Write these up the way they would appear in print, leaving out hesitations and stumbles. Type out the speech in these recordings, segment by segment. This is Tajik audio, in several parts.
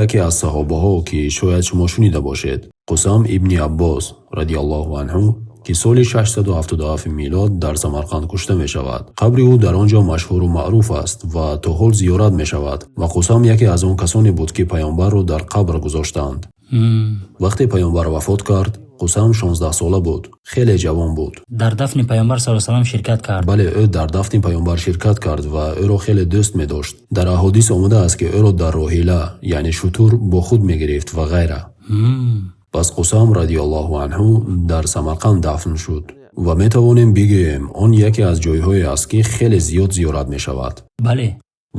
Яке аз саҳобаҳо, ки шояд шумо шунида бошед, Қусам ибни Аббос радиаллоҳу анҳу, ки соли 677 милод дар Самарқанд кушта мешавад. Қабри ӯ дар он ҷо машҳуру маъруф аст ва то ҳол зиёрат мешавад. Ва Қусам яке аз он касоне буд, ки паёмбарро дар қабр гузоштанд. Вақте паёмбар вафот кард, Қусам 16 сола буд, хеле ҷавон буд. Дар дафни паёмбар саллаллоҳу алайҳи васаллам ширкат кард. Бале, ӯ дар дафни паёмбар ширкат кард ва ӯро хеле дӯст медошт. Дар аҳодис омадааст, ки ӯро дар роҳила, яъне шутур, бо худ мегирифт ва ғайра. Пас Қусам радиаллоҳу анҳу дар Самарқанд дафн шуд ва метавонем бигӯем, он яке аз ҷойҳое аст, ки хеле зиёд зиёрат мешавад.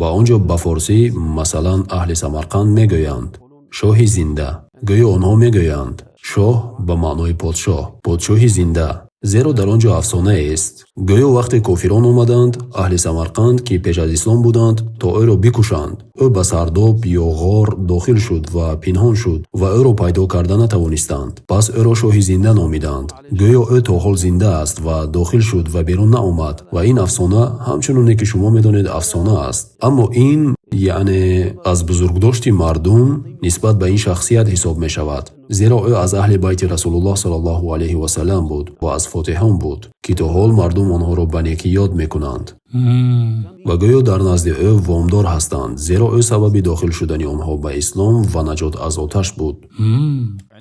Ва он ҷо ба форсӣ, масалан, аҳли Самарқанд мегӯянд «шоҳи зинда». Гӯё онҳо мегӯянд шоҳ ба маънои подшоҳ, подшоҳи зинда, зеро дар он ҷо афсонаест. Гӯё вақте кофирон омаданд, аҳли Самарқанд, ки пеш аз ислом буданд, то ӯро бикушанд, ӯ ба сардоб ё ғор дохил шуд ва пинҳон шуд ва ӯро пайдо карда натавонистанд. Пас ӯро шоҳи зинда номиданд. Гӯё ӯ то ҳол зинда аст ва дохил шуд ва берун наомад. Ва ин афсона, ҳамчуноне ки шумо медонед, афсона аст, аммо ин яъне аз бузургдошти мардум нисбат ба ин шахсият ҳисоб мешавад, зеро ӯ аз аҳли байти Расулуллоҳ саллаллоҳу алайҳи васаллам буд ва аз фотиҳон буд, ки то ҳол мардум онҳоро ба некӣ ёд мекунанд ва гӯё дар назди ӯ вомдор ҳастанд, зеро ӯ сабаби дохил шудани онҳо ба ислом ва наҷот аз оташ буд.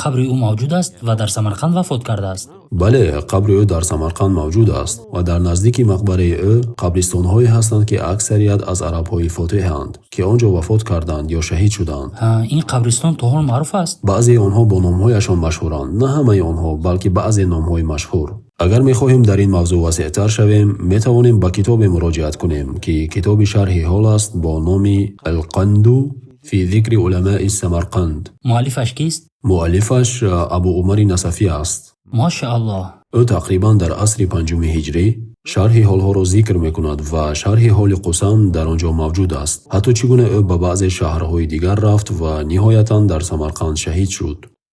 Қабри ӯ мавҷуд аст ва дар Самарқанд вафот кардааст. Бале, қабри ӯ дар Самарқанд мавҷуд аст ва дар наздики мақбараи ӯ қабристонҳое ҳастанд, ки аксарият аз арабҳои фотеҳанд, ки он ҷо вафот карданд ё шаҳид шуданд. Ин қабристон то ҳол маъруф аст. Баъзеи онҳо бо номҳояшон машҳуранд, на ҳамаи онҳо, балки баъзе номҳои машҳур. Агар мехоҳем дар ин мавзӯъ васеътар шавем, метавонем ба китобе муроҷиат кунем, ки китоби шарҳи ҳол аст бо номи «Алқанду фи зикри уламаи Самарқанд». Муаллифаш кист? Муаллифаш Абу Умари Насафӣ аст. Мошааллоҳ. Ӯ тақрибан дар асри панҷуми ҳиҷрӣ шарҳи ҳолҳоро зикр мекунад ва шарҳи ҳоли Қусам дар он ҷо мавҷуд аст, ҳатто чӣ гуна ӯ ба баъзе шаҳрҳои дигар рафт ва ниҳоятан дар Самарқанд шаҳид шуд.